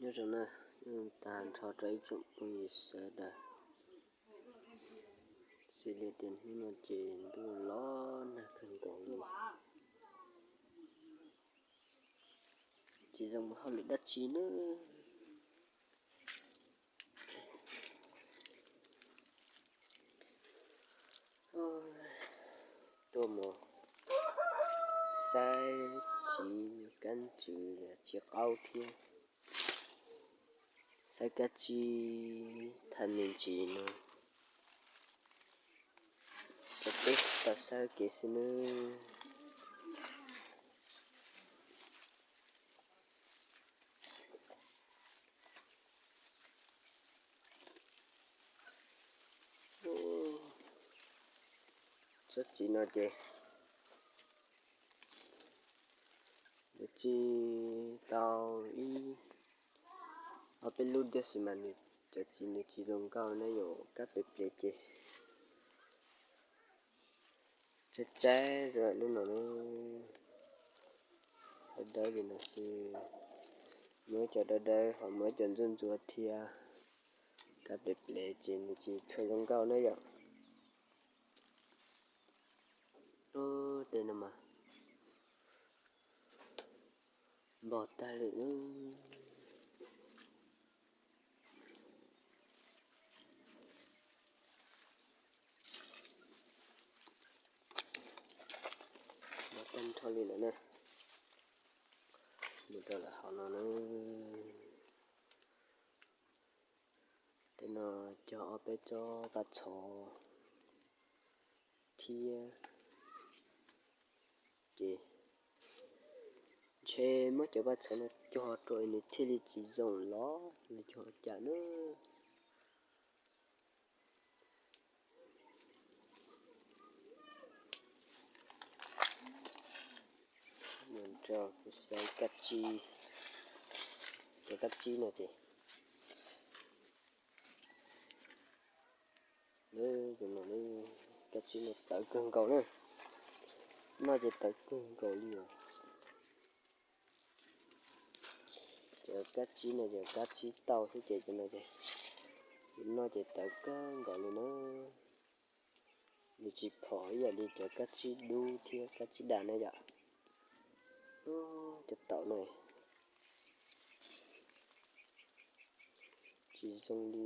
Nyob zoo na, tag nrho rau ib tsoom phooj ywg sawv daws. Xws li tias hnub no ces ntuj los nag kawg nkaus li, tsis zoo mus hauj lwm dab tsi na. Tuaj mus saib txiv kab ntsws, txiv qaub thiab saib kab tsib thaj me ntsis no rau peb tau saib kev xwb nawb. Tsob txiv no ces nws tsis tau ib ob peb lub tiam sis mas nws cov txiv nws tsis zoo nkauj na, yuav kab pes plev ces tsaib tsaib zoo lub no na. Dawb dawb li no xwb, muaj cov dawb dawb ho muaj cov ntsuab ntsuab thiab. Kab pes plev ces nws tsis tshua zoo nkauj na yom. Tej no mas npog tag lawm. Npog tag nrho li lawm na. Mus rau lawm hauv no na. Tej no cog ob peb tsob paj txhov thiab. Ces ntshe muab cov paj txhov no cog rau es nws thiaj li tsis zoo los los yog cas na. Mus rau kuv saib kab tsib, cov kab tsib no ces kab tsib no tawv kawg nkaus na, noj ces tawv kawg nkaus li os. Cov kab tsib no ces kab tsib tauj xwb ces cov no ces noj ces tawv kawg nkaus li na. Nws tsis phom ib yam li cov kab tsib dub thiab kab tsib daj na yom. Cov taum no tsis zoo li.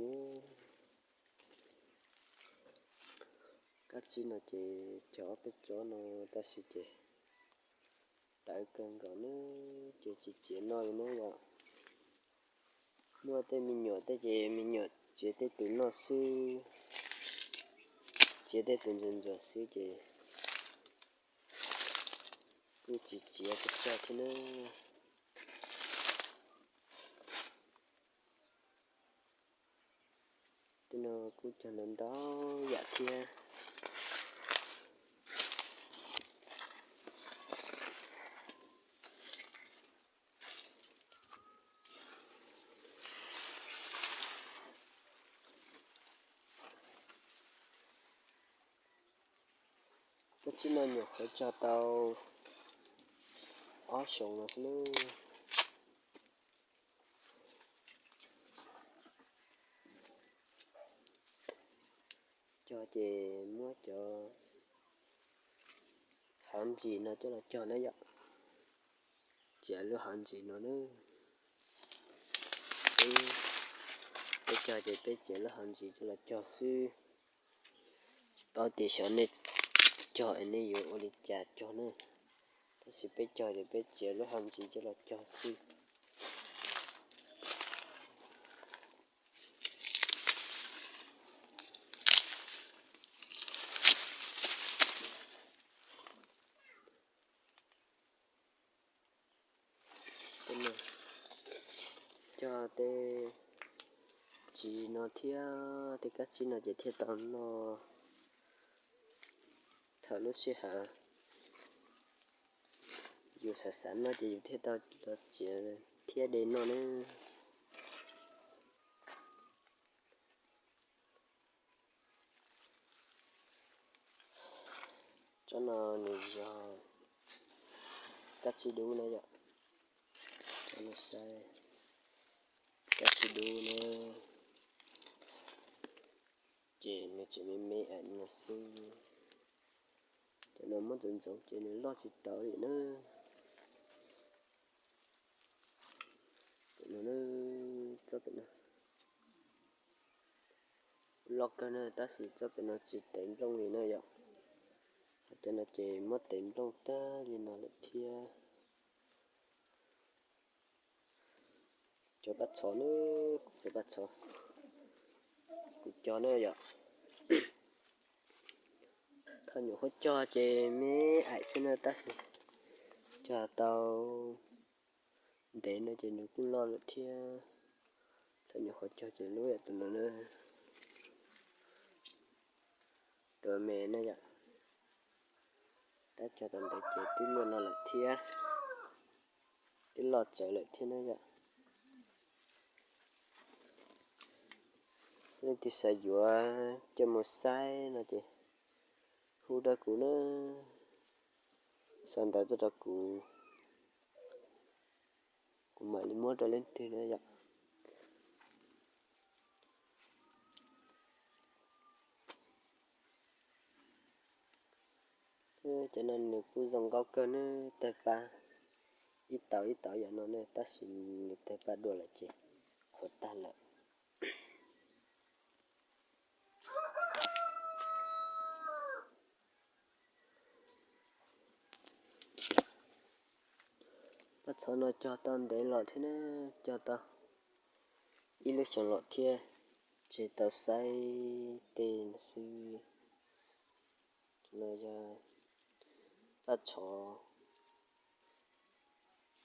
Kab tsib no ces cog ob peb tsob no tab sis ces tawv kawg nkaus na, ces tsis txiav noj li na yom. Muaj tej me nyuam tej ces me nyuam txiav tej tus noj xwb, txiav tej tus ntxuag ntxuag xwb ces kuj tsis txiav pes tsawg thiab na. Tej no kuj cog ntau ntau yam thiab. Kab tsib no nyuam qhuav cog tau ob xyoos no xwb nawb. Cog ces muab cov hauv ntsis no coj los cog na yom. Txiav lub hauv ntsis no na. Peb cog ces peb txiav lub hauv ntsis coj los cog xwb. Tsis paub tias xyov nej cog es nej yuav ua li cas cog na, tab sis peb cog ces peb txiav lub hauv ntsis coj los cog xwb. Cog tej txiv no thiab tej kab tsib no ces thiaj tau noj thaum lub sij hawm yus xav xav noj ces yus thiaj tau los txiav thiab de noj na. Tsob no nws yog kab tsib dub na yom. Tsob no saib Tab sis dub na, ces nws tseem me me ais no xwb. Cov no muab ntxoov ntxoov ces nws loj tsis tau li na. Pem no, tsob pem no loj kawg na, tab sis tsob pem no tsis tev nplooj li na yom. Ho cov no ces muab tev nplooj tag li no lawm thiab. Cov paj txhov na, kuv cov paj txhov, kuv cog na yom. Thaum nyuam qhuav cog ces me aim xwb na, tab sis cog tau ntev no ces nws kuj loj lawm thiab. Thaum nyuam qhuav cog ces lub yam tus no na, tus me na yom. Tab cog tau ntev ces twb luaj no lawm thiab, twb loj tsawv lawm thiab na yom. Leej twg xav yuav coj mus saib no ces hu rau kuv na, sau ntawv tuaj rau kuv, kuv mam li muab rau leej twg na yom. Cov no nws kuj zoo nkauj kawg ne, tawg paj ib tauv ib tauv yam no ne, tab sis nws tawg paj dua lawm ces qhuav tag lawm. Paj txhov no cog tau ntev los thiab na, cog tau ib lub xyoos los thiab, tsis tau saib tej no xwb. Cov no yog paj txhov,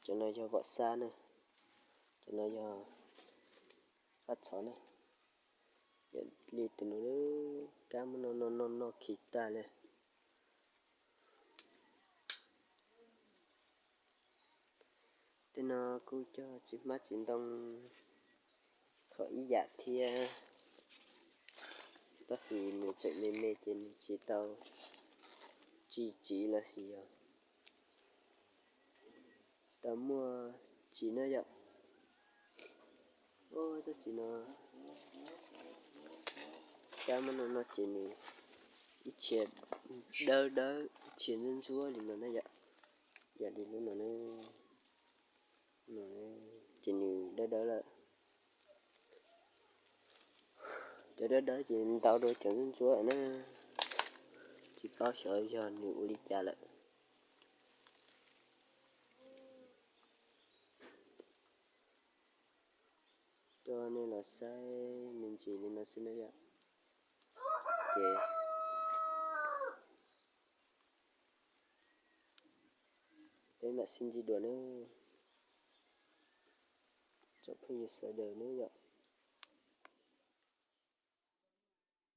cov no yog vom xab na, cov no yog paj txhov na. Yam li tus no, kab muab noj noj noj noj khi tag li. Tej no kuj cog tsis hmab tsis ntoo, qhov ib yam thiab, tab sis nws tseem me me ces nws tsis tau tsis tsiv los sis yog tsis tau muaj tsiv na yom. Tsob tsiv no, kab muab noj noj ces nws ib txhia dawb dawb ib txhia ntsuab ntsuab li no na yom. Yam li lub no, ces nws dawb dawb lawm. Cov dawb dawb ces ntau dua cov ntsuab ntsuab na, tsis paub xyov yog nws ua li cas lawm. Coj nej los saib me ntsis li no xwb na yom. Ces peb mam sib ntsib dua nawb, tsoom phooj ywg sawv daws nawb yom.